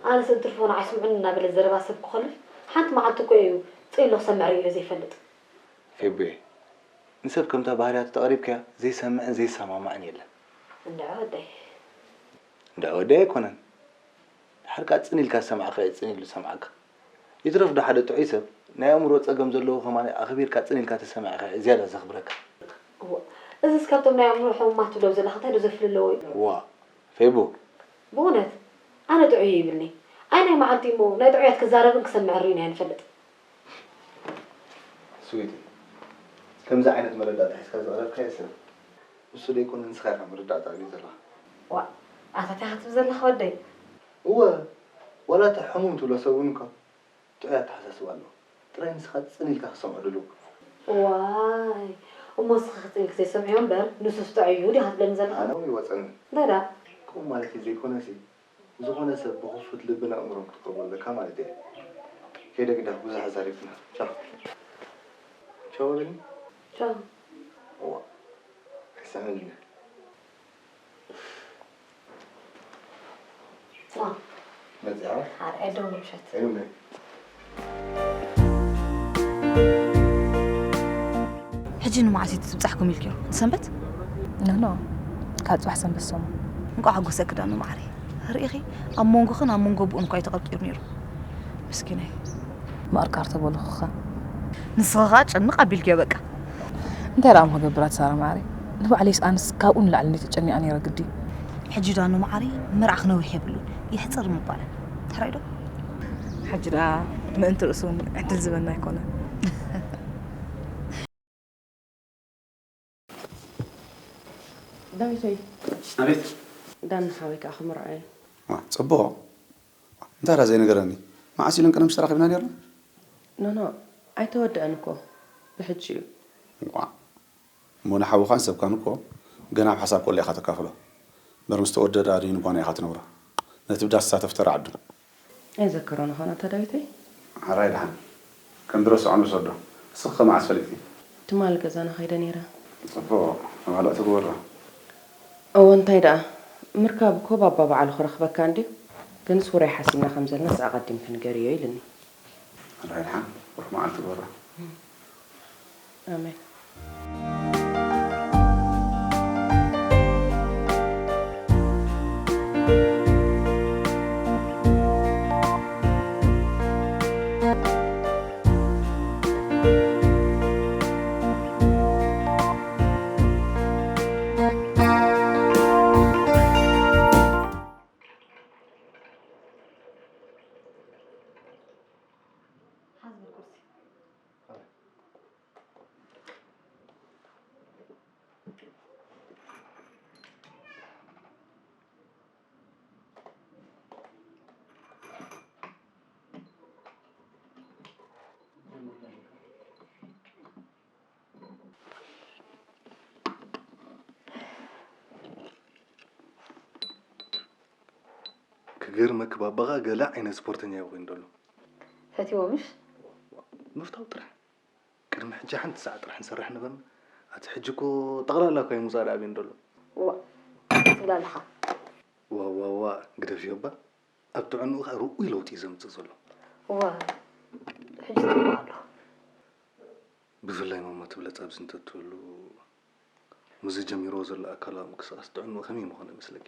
ኣነስ እንትርፎ ንዓይ ስምዑኒ እናበለ ዘረባ ሰብ ክኾልፍ፣ ሓንቲ መዓልቲ እኮ እዩ ጽን ኢሉ ክሰምዕ ርእዮ ዘይፈልጥ። ፌቡየ፣ ንሰብ ከምታ ባህርያቱ ተቐሪብካዮ ዘይሰምዕን ዘይሰማማዕን የለን። እንድዒ ወደይ። እንድዒ ወደይ ኣይኮነን። ድሓር ከኣ ጽን ኢልካ ዝሰማዕካዮ ጽን ኢሉ ዝሰምዓካ። ይትረፍ ዶ ሓደ ጥዑይ ሰብ ናይ ኣእምሮ ጸገም ዘለዎ ከማን ኣኽቢርካ ጽን ኢልካ ተሰሚዕካዮ ዝያዳ ዘኽብረካ። እዋ፣ እዝስ ካብቶም ናይ ኣእምሮ ሕሙማት ትብሎም ዘለኻ እንታይ ዶ ዘፍሊ ኣለዎ እዩ? ዋ፣ ፌቡ። ብእውነት፣ ኣነ ጥዑይ ይብልኒ። ኣይ ናይ መዓልቲ እሞ ናይ ጥዑያት ክዛረብን ክሰምዕን ርኢና ኣይንፈልጥ። ስዊቲ፣ ከምዚ ዓይነት መረዳእታ ሒዝካ ዝቐረብካዮ ሰብ፣ ንሱ ደይኮነ ንስኻ ኢኻ መረዳእታ ኣልዩ ዘለኻ። ዋእ፣ ኣታ እንታይ ክትብል ዘለኻ ወደይ? እወ፣ ዋላ እቲ ሕሙም ትብሎ ሰብ እውን እኮ ጥዑይ ኣተሓሳስባ ኣለዎ። ጥራይ ንስኻ ጽን ኢልካ ክትሰምዖ ድሉው። ዋይ፣ እሞ ንስኻ ጽን ኢልካ ዘይሰምዕዮ እምበር፣ ንሱስ ጥዑይ እዩ ዲኻ ትብለኒ ዘለኻ? ኣነ እውን ይወጸኒ። እንታይ ደኣ? ከምኡ ማለት እዩ ዘይኮነሲ፣ ዝኾነ ሰብ ብኽፉት ልብን ኣእምሮን ክትቀርቦ ኣለካ ማለት እየ። ከይደ ግዳ ብዙሕ ኣዛሪብና። ቻው። ቻው በለኒ። ቻው። እዋ። ኣይሰምዕን ኢለ። ዋ። መጺኣ? ኣርኣይ ደው ንምሸት። እምነ። ሕጂ ንመዓስ እዩ ትብጻሕኩም ኢልክዮ? ንሰንበት? ኖ፣ ኖ። ካብ ጽባሕ ሰንበት ሰሙን። እንቋዕ ሓጎሰኪ ዳኑ መዓረይ። ርኢኺ፣ ኣብ መንጎኽን ኣብ መንጎ ኣቦኡን እኳ እዩ ተቐርቂሩ ነይሩ። ምስኪናይ። ምቕርቃር ተበልኹኻ። ንስኺ ኸኣ ጭንቕ ኣቢልክዮ በቃ። እንታይ ደኣ እሞ ክገብር ኣቲ ሳራ መዓረይ? ንባዕለይስ ኣነስ ካብኡ ንላዕሊ እንድየ ተጨኒቐ ነይረ ግዲ። ሕጂ ዳኑ መዓረይ፣ መርዓ ክነውሕ የብሉን። የሕጽር ምባል። ሕራይ ዶ? ሕጂ ደኣ ምእንቲ ርእሱ እውን ዕድል ዝህበና ኣይኮነን። ዳዊተይ። ኣቤት። ዳኒ ሓወይ ከኣ ክምርዖ እየ። ዋ፣ ጽቡቕ። እንታይ ደኣ ዘይነገረኒ? መዓስ ኢለን ቀደምሲ ተራኺብና ነይርና? ኖ፣ ኖ፣ ኣይተወድአን እኮ። ብሕጂ እዩ። ዋ። እሞ ንሓውኻን ሰብካን እኮ ገና ኣብ ሓሳብ ከሎ ኢኻ ተካፍሎ። እምበር ምስ ተወደኣ ድዩ ንጓና ኢኻ ትነብሮ? ነቲ ብዳስ ዝሳተፍ ተራ ዓዱ። ኣይዘክሮን እኾን ኣታ ዳዊተይ? ሕራይ ደሓን። ከም ዝረስዖ ንውሰዶ። ንስኺ ከ መዓስ ፈሊጥኪ? ትማሊ ገዛና ከይደ ነይረ። ጽቡቕ። መባልዕ ትግበሮ። እወ፣ እንታይ ደኣ? ምርካብ እኮ ባባ ባዕሉ ክረኽበካ እንድዩ። ግንስ ውራይ ሓሲብና ከም ዘለናስ ኣቐዲምኪ ንገርዮ ኢሉኒ። ሕራይ ደሓን። ብሩኽ መዓልቲ ግበሮ። ኣሜን። ገርመክ ባባኻ ገለ ዓይነት ስፖርተኛ እዩ ኮይኑ ዘሎ። ፈትዎ ምሽ? ምፍታው ጥራሕ። ቅድሚ ሕጂ ሓንቲ ሰዓት ጥራሕ ንሰርሕ ነበርና። ኣቲ ሕጂ እኮ ጠቕላላ እኮ ይሙፃ ደኣ ኣበይ እንደሎ። ዋ ትብላ ኣለኻ። ዋ ዋ ዋ ግደፍዮ እባ። ኣብ ጥዕንኡ ኸኣ ርኡይ ለውጢ እዩ ዘምፅእ ዘሎ። ዋ ሕጂ ትብሎ ኣሎ። ብፍላይ ማማ ትብለጽ ኣብዚ እንተትህሉ፣ ምስዚ ጀሚርዎ ዘሎ ኣካላዊ ምንቅስቓስ ጥዕንኡ ከመይ ምኾነ ይመስለኪ?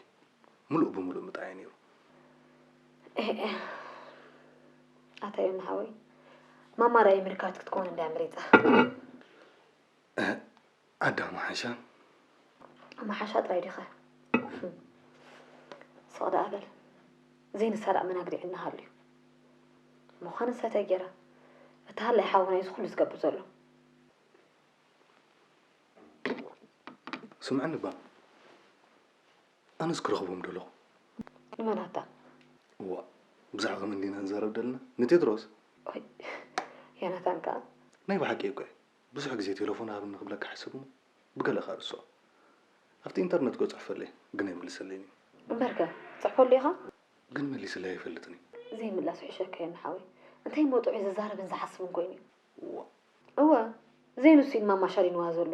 ምሉእ ብምሉእ ምጥዓይ ነይሩ። ኤእ፣ ኣታ ዮኒ ሓወይ፣ ማማ ራእይ ምልካት ክትከውን እንድያ መሪጻ። ኣዳም ሓሻ። መሓሻ ጥራይ ዲኸ? ስቕ ደኣ በል። ዘይንሳ ደኣ መን ኣግዲዕና ሃልዩ። ምዃን ንሳ እንታይ ገይራ? እቲ ሃላይ ሓውና እዩ እዚ ኩሉ ዝገብር ዘሎ። ስምዐኒ እባ፣ ኣነስ ክረኽቦም ዶ ኣለኹ? ንመን ኣታ? እዋ፣ ብዛዕባ መን ዲና ንዛረብ ደለና? ንቴድሮስ? ኦይ፣ ዮናታን ከኣ? ናይ ብሓቂ እኮ እየ። ብዙሕ ግዜ ቴለፎን ሃብኒ ክብለካ ሓስብ እሞ ብገለ ከኣ ርስዖ። ኣብቲ ኢንተርነት እኮ እጽሕፈሉ እየ፣ ግን ኣይምልሰለይን እዩ። እምበርከ፣ ትጽሕፈሉ ኢኻ? ግን መሊስለይ ኣይፈልጥን እዩ። ዘይምላስ ይሕሸካ ዮኒ ሓወይ። እንታይ እሞ ጥዑይ ዝዛረብን ዝሓስብን ኮይኑ እዩ። እዋ። እወ፣ ዘይንሱ ኢልማ ማሻሊንዋ ዘሎ።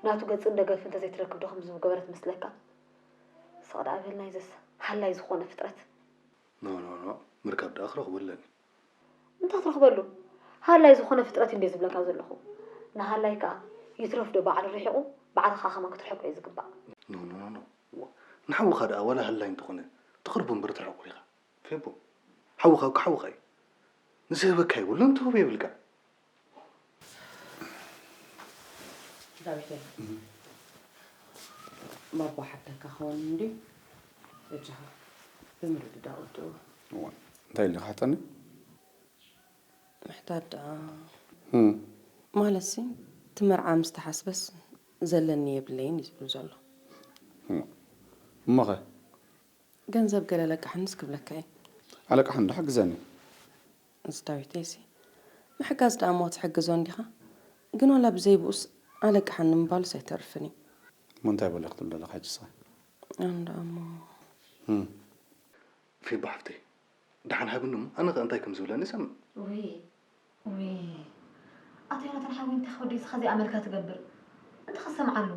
ናቱ ገጽን ደገፍን እንተዘይትረክብ ዶ ከምዚ ምገበረት መስለካ? ስቕ ደኣ በል ናይዝስ ሃላይ ዝኾነ ፍጥረት። ኖ፣ ኖ፣ ኖ፣ ምርካብ ደኣ ክረኽቦ ኣለኒ። እንታይ ክትረኽበሉ? ሃላይ ዝኾነ ፍጥረት እንድየ ዝብለካ ዘለኹ። ንሃላይ ከኣ ይትረፍ ዶ ባዕሉ ርሒቑ፣ ባዕልኻ ከማን ክትርሕቆ እዩ ዝግባእ። ኖ፣ ኖ፣ ኖ፣ ኖ። ዋ፣ ንሓውኻ ደኣ ዋላ ሃላይ እንተኾነ፣ ትቕርቦ እምበር ትርሕቆ ኢኻ። ፌቦ፣ ሓውኻ እኮ ሓውኻ እዩ። ንዝህበካ የብሉን፣ ትህቦ የብልካ። ዳዊተይ፣ እም። ባባ ሓተካ ክኸውን እንድዩ። በጃኻ፣ ብምርድዳእ ውድኡ። እዋ፣ እንታይ ኢልካ ሓተኒ? ምሕታት ደኣ። እም። ማለትሲ፣ እቲ መርዓ ምስ ተሓስበስ ዘለኒ የብለይን እዩ ዝብል ዘሎ። እም። እሞኸ? ገንዘብ ገለ ለቅሓንስ ክብለካ እየ። ኣለቅሓኒ ዶ ሓግዘኒ? እዚ ዳዊተይሲ፣ ምሕጋዝ ደኣ እሞ ትሕግዞ እንዲኻ? ግን ዋላ ብዘይ ብኡስ ኣለቅሓኒ ምባሉስ ኣይተርፍን እዩ። እሞ እንታይ በሎ ክትብል ዘለኻ ሕጂ እስኸ? ኣነ ደኣ እሞ። እም። ፌቦ ሓፍተይ፣ ደሓን ሃብኒ እሞ ኣነ ኸ እንታይ ከም ዝብለኒ ሰምዕ። ውይ፣ ውይ፣ ኣቶ ዮናታን ሓወይ እንታይ ከ ወደይ እስኻ እዚኣ መልካ ትገብር? እንታይ ከሰምዓሉ?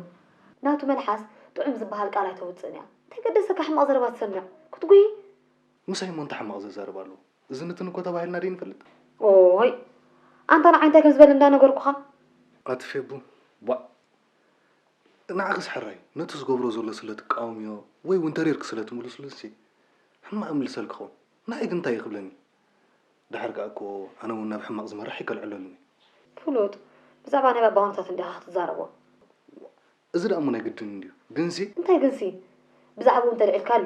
ናቱ መልሓስ ጥዑም ዝበሃል ቃል ኣይተውጽእን እያ። እንታይ ገደሰካ ሕማቕ ዘረባ ትሰምዕ? ክትጉሂ? ምሳይ እሞ እንታይ ሕማቕ ዘዛርብ ኣለዎ? እዝን እትን እኮ ተባሂልና ደይንፈልጥ። ኦይ፣ ኣንታ ንዓይ እንታይ ከም ዝበል እንዳነገርኩኻ? ኣቲ ፌቡ፣ ዋእ። ንዓኽስ ሕራይ፣ ነቲ ዝገብሮ ዘሎ ስለ ትቃወምዮ ወይ እውን ተሪርኪ ስለ ትምልስሉሲ ሕማቕ እምልሰልኪ ኸውን። ንዓይ ግን እንታይ እዩ ክብለኒ? ደሓር ከኣ እኮ ኣነ እውን ናብ ሕማቕ ዝመርሕ ኣይከልዕለሉን እየ። ፍሉጥ፣ ብዛዕባ ናይ ባባ ኩነታት እንዲኻ ክትዛረቦ። እዚ ደኣ እሞ ናይ ግድን እንድዩ። ግንሲ? እንታይ ግንሲ? ብዛዕባኡ እንተልዒልካሉ፣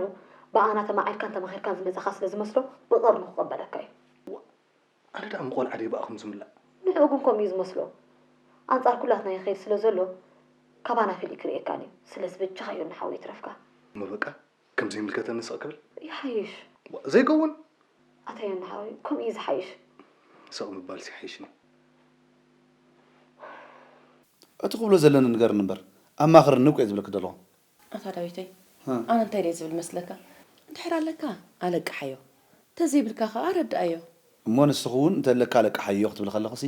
ብኣና ተማዒድካን ተማኺርካን ዝመጻኻ ስለ ዝመስሎ፣ ብቐርኑ ክቐበለካ እዩ። ዋእ፣ ኣነ ደኣ ምቆልዓ ድየ ብኣኹም ዝምላእ? ንዕኡ ግን ከምኡ እዩ ዝመስሎ። ኣንጻር ኩላትና ይኸይድ ስለ ዘሎ፣ ካባና ፈሊዩ ክርእየካን እዩ። ስለዚ በጃኻ ዮኒ ሓወይ ይትረፍካ። እሞ በቃ፣ ከም ዘይምልከተኒ ስቕ ክብል? ይሓይሽ። ዋእ፣ ዘይከውን። ኣታ ዮኒ ሓወይ፣ ከምኡ እዩ ዝሓይሽ። ስቕ ምባልሲ ይሓይሽኒ። እቲ ክብሎ ዘለኒ ንገርኒ እምበር፣ ኣማኽርኒ እኮ እየ ዝብለኪ ዘለኹ። ኣታ ዳዊተይ፣ እ። ኣነ እንታይ ድየ ዝብል መስለካ? እንድሕር ኣለካ ኣለቅሓዮ፣ እንተዘይብልካ ከኣ ኣረድኣዮ። እሞ ንስኺ እውን እንተ ኣለካ ኣለቅሓዮ ክትብሊ ከለኽሲ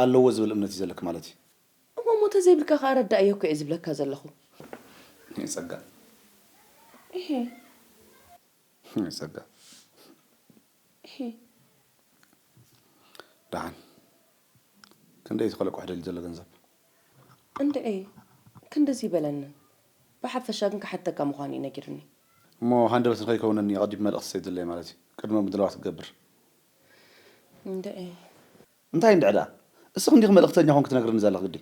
ኣለዎ ዝብል እምነት እዩ ዘለኪ ማለት እዩ። እሞ፣ እሞ እንተዘይብልካ ከኣ ኣረድኣዮ እኮ እየ ዝብለካ ዘለኹ። እሄ ጸጋ። እሄ። እሄ ጸጋ። እሄ። ደሓን። ክንደይ እዩ እቲ ከለቁሕ ደልዩ ዘሎ ገንዘብ? እንድዒ፣ ክንድዚ ይበለንን። ብሓፈሻ ግን ክሓተካ ምዃኑ እዩ ነጊሩኒ። እሞ ሃንደበት ንኸይከውነኒ ኣቐዲሙ መልእኽቲ ሰዲዱለይ ማለት እዩ። ቅድመ ምድላዋት ክገብር። እንድዒ። እንታይ እንድዒ ደኣ? እስኺ እንዲኺ መልእኽተኛ ኮንኪ ትነግርኒ ዘለኺ ግዲ።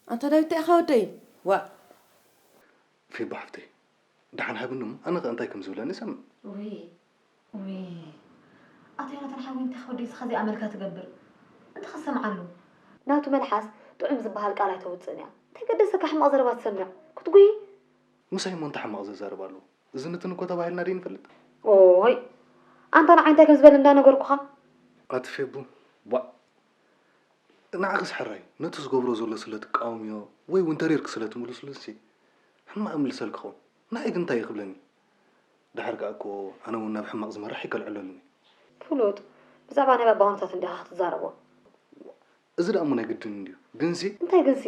ኣንታ ዳዊት እንታይ ኢኻ ወደይ? ዋእ። ፌባ ሓፍተይ፣ ደሓን ሃብኒ እሞ ኣነ ኸ እንታይ ከም ዝብለኒ ሰምዕ። ውይ፣ ውይ። ኣቶ ዮናታን ሓወይ እንታይ ከ ወደይ እስኻ እዚኣ መልካ ትገብር? እንታይ ከሰምዓሉ? ናቱ መልሓስ ጥዑም ዝበሃል ቃል ኣይተውጽእን እያ። እንታይ ገደሰካ ሕማቕ ዘረባ ትሰምዕ? ክትጉሂ? ምሳይ እሞ እንታይ ሕማቕ ዘዛርብ ኣለዎ? እዝን እትን እኮ ተባሂልና ደይንፈልጥ። ኦይ፣ ኣንታ ንዓይ እንታይ ከም ዝበል እንዳነገርኩኻ? ኣቲ ፌቡ፣ ቧእ። ንዓኽስ ሕራይ፣ ነቲ ዝገብሮ ዘሎ ስለ ትቃወምዮ ወይ እውን ተሪርኪ ስለ ትምልስሉሲ ሕማቕ እምልሰልኪ ኸውን። ንዓይ ግን እንታይ እዩ ክብለኒ? ድሓር ከኣ እኮ ኣነ እውን ናብ ሕማቕ ዝመርሕ ይከልዕለሉኒ። ፍሉጥ፣ ብዛዕባ ናይ ባባ ኩነታት እንዲኻ ክትዛረቦ። እዚ ደኣ እሞ ናይ ግድን እንድዩ። ግንሲ እንታይ ግንሲ?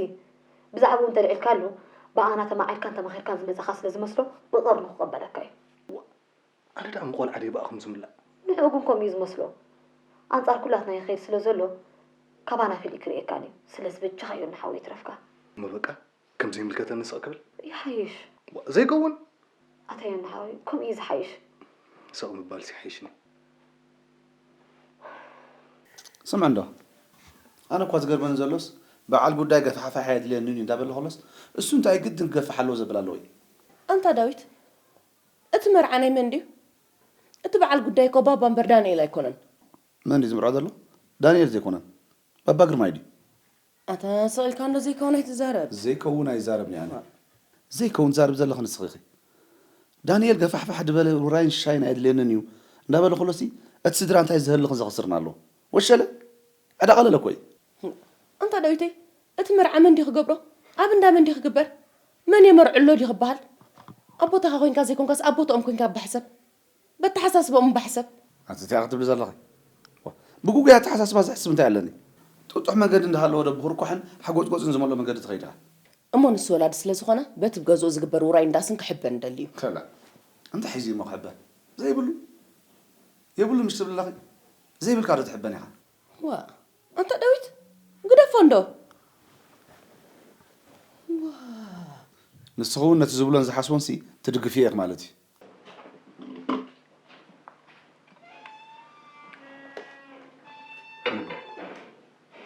ብዛዕባኡ እንተልዒልካሉ ብኣና ተማዒልካን ተመኺርካን ዝመጻኻ ስለ ዝመስሎ ብቐርኑ ክቐበለካ እዩ። ኣነ ደኣ ምቆልዓ ደይ ብኣኹም ዝምላእ። ንዕኡ ግን ከምኡ እዩ ዝመስሎ። ኣንጻር ኩላትና ይኸይድ ስለ ዘሎ ካባና ፈልዩ ክርእየካን እዩ። ስለዚ በጃኻ ዮኒ ሓወይ ይትረፍካ። እሞ በቃ ከም ዘይምልከተኒ ስቕ ክብል። ይሓይሽ። ዘይከውን። ኣታ ዮኒ ሓወይ ከምኡ እዩ ዝሓይሽ። ስቕ ምባልሲ ይሓይሽኒ። ስምዕ እንዶ ኣነ እኳ ዝገርመኒ ዘሎስ በዓል ጉዳይ ገፋሕፋሕ ኣየድልየንን እዩ እንዳበለ ከሎስ እሱ እንታይ ግድን ክገፍሕ ኣለዎ ዘብል ኣለዎ እዩ። ኣንታ ዳዊት፣ እቲ መርዓ ናይ መን ድዩ? እቲ በዓል ጉዳይ እኮ ባባ እምበር ዳንኤል ኣይኮነን። መን ድዩ ዝምርዖ ዘሎ? ዳንኤል ዘይኮነን ባባ ግርማይ ድዩ? ኣታ ስቕ ኢልካ እንዶ ዘይከውን ኣይትዛረብ። ዘይከውን ኣይዛረብን እየ ኣነ። ዘይከውን ትዛረቢ ዘለኺ ንስኺ ኢኺ። ዳንኤል ገፋሕፋሕ ድበለ ውራይን ሽሻይን ኣየድልየንን እዩ እንዳበለ ከሎሲ እቲ ስድራ እንታይ ዝህልኽን ዘኽስርን ኣለዎ? ወሸለ ዕዳ ቀለለ እኮ እዩ። ኣንታ ዳዊተይ፣ እቲ መርዓ መን ድዩ ክገብሮ? ኣብ እንዳ መን ድዩ ክግበር? መን የመርዕሎ ድዩ ክበሃል? ኣብ ቦታኻ ኮይንካ ዘይኮንካስ ኣብ ቦትኦም ኮይንካ እባ ሕሰብ። በተሓሳስበኦም እባ ሕሰብ። ኣቲ እንታይ ኢኺ ትብሊ ዘለኺ? ዋ፣ ብጉጉይ ኣተሓሳስባ ዘሕስብ እንታይ ኣለኒ? ጥጡሕ መንገዲ እንዳሃለወ ዶ ብኹርኳሕን ሓጎጭጎጭን ዝመልኦ መንገዲ ትኸይድ ኢኻ? እሞ ንሱ ወላዲ ስለ ዝኾነ በቲ ብገዝኡ ዝግበር ውራይ እንዳስን ክሕበን ደልዩ። ከላ፣ እንታይ ሒዙ እሞ ክሕበን? ዘይብሉ የብሉን ምሽ ትብሊ ኣለኺ? ዘይብልካ ዶ ትሕበን ኢኻ? ዋ፣ ኣንታ ዳዊት፣ ግደፎ እንዶ። ንስኺ እውን ነቲ ዝብሎን ዝሓስቦንሲ ትድግፍዮ ኢኺ ማለት እዩ።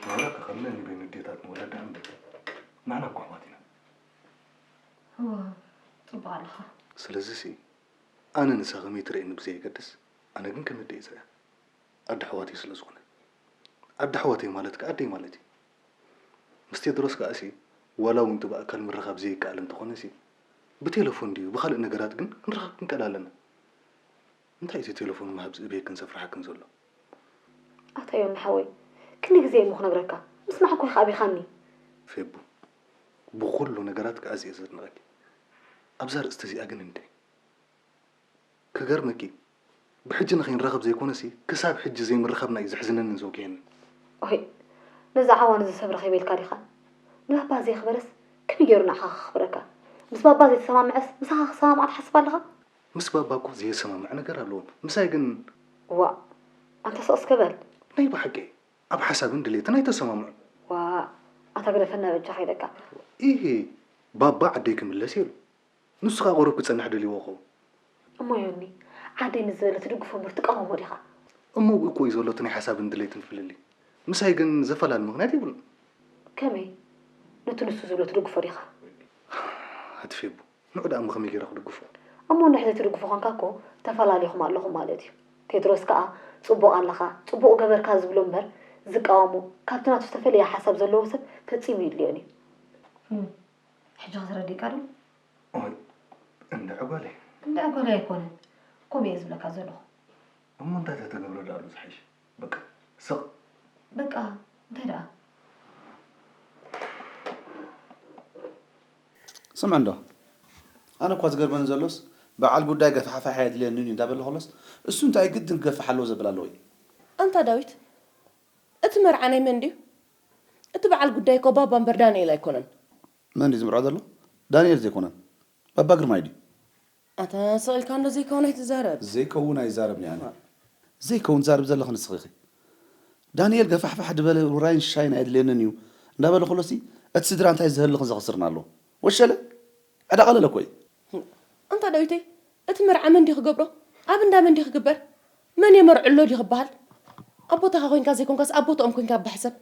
ንሕና ከ ከም ነንበይኑ ኣዴታት ንወለዳ እምበር ንሕና እኮ ኣሕዋት ኢና። እወ፣ ጽቡቕ ኣለኻ። ስለዚሲ ኣነ ንሳ ከመይ ትርእየኒ ብዘየገድስ ኣነ ግን ከም ኣደይ እየ ዝርእያ። ኣደ ኣሕዋተይ ስለ ዝኾነ። ኣደ ኣሕዋተይ ማለት ከኣ ኣደይ ማለት እዩ። ምስ ቴድሮስ ከኣሲ ዋላ እውን እቲ ብኣካል ምርኻብ ዘይከኣል እንተኾነሲ ብቴለፎን ድዩ ብኻልእ ነገራት ግን ክንረኻብ ክንክእል ኣለና። እንታይ እቲ ቴለፎን ምሃብ ዝእብየክን ዘፍርሓክን ዘሎ? ኣታ ዮኒ ሓወይ ክንደይ ግዜ እየ እሞ ክነግረካ ምስማዕ እኮ ኢኻ ኣቢኻኒ። ፌቡ ብኹሉ ነገራት ከኣ እየ ዘድንቐኪ ኣብዛ ኣርእስቲ እዚኣ ግን እንድዒ። ክገርመኪ ብሕጂ ንኸይንራኸብ ዘይኮነሲ ክሳብ ሕጂ ዘይምርኻብና እዩ ዘሕዝነንን ዘውግየንን። ኦሄ ነዛ ዓዋን እዚ ሰብ ረኺበ ኢልካ ዲኻ? ንባባ ዘየኽበረስ ከመይ ገይሩ ንዓኻ ከኽብረካ? ምስ ባባ ዘይተሰማምዐስ ምሳኻ ክሰማምዓ ትሓስብ ኣለኻ? ምስ ባባ እኮ ዘየሰማምዕ ነገር ኣለዎም ምሳይ ግን። ዋእ ኣንታ ስቕ እስከ በል። ናይ ብሓቂ ኣብ ሓሳብን ድሌትን ኣይተሰማምዑን። ዋእ ኣታ ግደፈና በጃኻ ኢለካ። ኢሂ ባባ ዓደይ ክምለስ ኢሉ። ንሱ ኸኣ ቁሩብ ክጸንሕ ደልይዎ ኸውን። እሞ ዮኒ፣ ዓደይ ንዝበለ ትድግፎ እምበር ትቃወሞ ዲኻ? እሞ ኣብኡ እኮ እዩ ዘሎ እቲ ናይ ሓሳብን ድሌትን ፍልልይ። ምሳይ ግን ዘፈላሊ ምኽንያት የብሉን። ከመይ? ነቲ ንሱ ዝብሎ ትድግፎ ዲኻ? ኣቲ ፌቡ፣ ንዑ ደኣ እሞ ከመይ ገይረ ክድግፎ? እሞ እንድሕር ዘይትድግፎ ኾንካ እኮ ተፈላሊኹም ኣለኹም ማለት እዩ። ቴድሮስ ከኣ ጽቡቕ ኣለኻ፣ ጽቡቕ ገበርካ ዝብሎ እምበር ዝቃወሞ፣ ካብቲ ናቱ ዝተፈለየ ሓሳብ ዘለዎ ሰብ ፈጺሙ የድልዮን እዩ። ሕጂ ኸ ተረዲእካ ዶ? ኦይ እንድዒ ጓለይ። እንድዒ ጓለይ ኣይኮነን ከምኡ እየ ዝብለካ ዘለኹ። እሞ እንታይ ተተገብረ ደኣ ኣሎ ዝሓይሽ? በቃ ስቕ። በቃ እንታይ ደኣ? ስምዕ እንዶ ኣነ እኳ ዝገርመኒ ዘሎስ በዓል ጉዳይ ገፋሕፋሕ ኣየድልየንን እዩ እንዳበለ ከሎስ እሱ እንታይ ግድን ክገፍሕ ኣለዎ ዘብል ኣለዎ እዩ። ኣንታ ዳዊት እቲ መርዓ ናይ መን ድዩ? እቲ በዓል ጉዳይ እኮ ባባ እምበር ዳንኤል ኣይኮነን። መን ድዩ ዝምርዖ ዘሎ? ዳንኤል ዘይኮነን ባባ ግርማይ ድዩ? ኣታ ስቕ ኢልካ እንዶ ዘይከውን ኣይትዛረብ። ዘይከውን ኣይዛረብን እየ ኣነ። ዘይከውን ትዛረቢ ዘለኺ ንስኺ ኢኺ። ዳንኤል ገፋሕፋሕ ድበለ ውራይን ሽሻይን ኣየድልየንን እዩ እንዳበለ ከሎሲ እቲ ስድራ እንታይ ዝህልኽን ዘኽስርን ኣለዎ? ወሸለ ዕዳ ቀለለ እኮ እዩ። ኣንታ ዳዊተይ እቲ መርዓ መን ድዩ ክገብሮ? ኣብ እንዳ መን ድዩ ክግበር? መን የመርዕሎ ድዩ ክበሃል? ኣብ ቦታኻ ኮይንካ ዘይኮንካስ ኣብ ቦትኦም ኮይንካ እባ ሕሰብ።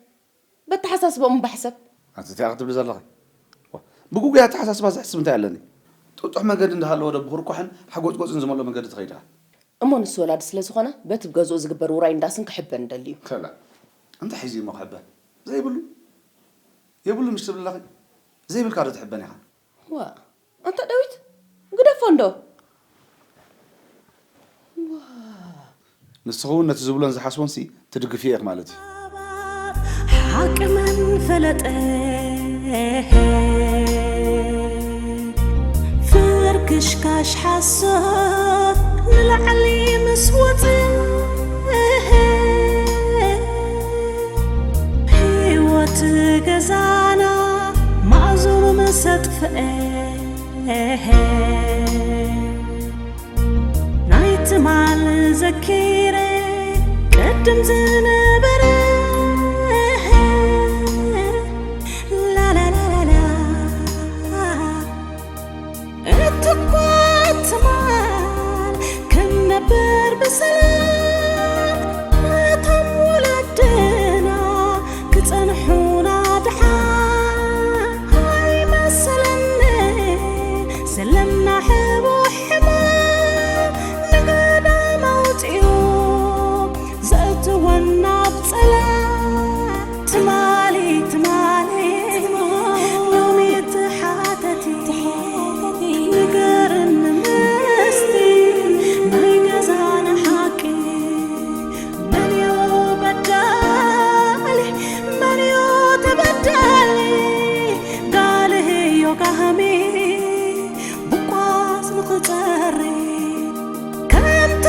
በተሓሳስበኦም እባ ሕሰብ። ኣቲ እንታይ ኢኺ ትብሊ ዘለኺ? ብጉጉይ ኣተሓሳስባ ዘሕስብ እንታይ ኣለኒ? ጥጡሕ መንገዲ እንዳሃለወ ዶ ብኹርኳሕን ሓጎጭጎጭን ዝመልኦ መንገዲ ትኸይድ ኢኻ? እሞ ንሱ ወላዲ ስለ ዝኾነ በቲ ብገዝኡ ዝግበር ውራይ እንዳስን ክሕበን ደልዩ። ከላ እንታይ ሒዙ እሞ ክሕበን? ዘይብሉ የብሉ ምሽ ትብሊ ኣለኺ? ዘይብልካ ዶ ትሕበን ኢኻ? ዋእ ኣንታ ዳዊት ግደፎ እንዶ። ንስኺ እውን ነቲ ዝብሎን ዝሓስቦንሲ ትድግፍዮ ኢኺ ማለት እዩ። ሓቂ መን ፈለጠ ፍርክሽካሽ ሓሶት ላዕሊ ምስ ወጽእ ህይወት ገዛና ማእዝኑ ምስ ኣጥፍአ ናይ ትማል ዘኪረ ቅድም ዝነበረ ላላላላላ እትኳ ትማል ክንነብር ብሰላም እቶም ወለድና ክጸንሑና ድሓን ኣይመሰለኒ ዘለና ሕቡእ ሕማም ንገዳም ኣውጺኡ ዘእትወና ኣብ ጸላም ትማሊ ትማሊ ሎሚ ትሓተቲ ንገርኒ ምስቲ ናይ ገዛና ሓቂ መን እዩ በዳሊ መን እዩ ተበዳሊ ጋልህዮ ጋህሚ ብቋስ ንኽጸሪ ከምታ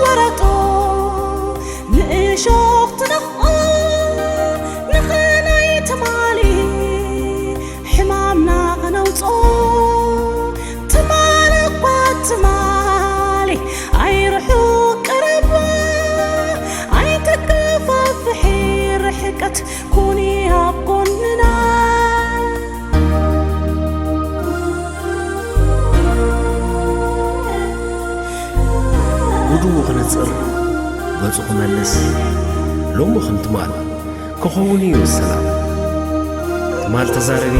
ወረጦ ንእሾኽ ትነኽኦ ንኸናይ ትማሊ ሕማምና ኸነውፅኦ ትማሊ እኳ ትማሊ ኣይርሑቕ ቅረባ ኣይተከፋፍሒ ርሕቀት ኩኒ ኣብ ጎንና ጉድኡ ክነጽር ገጹ ክመልስ ሎሚ ከም ትማል ክኸውን እዩ ሰላም ትማል ተዛረቢ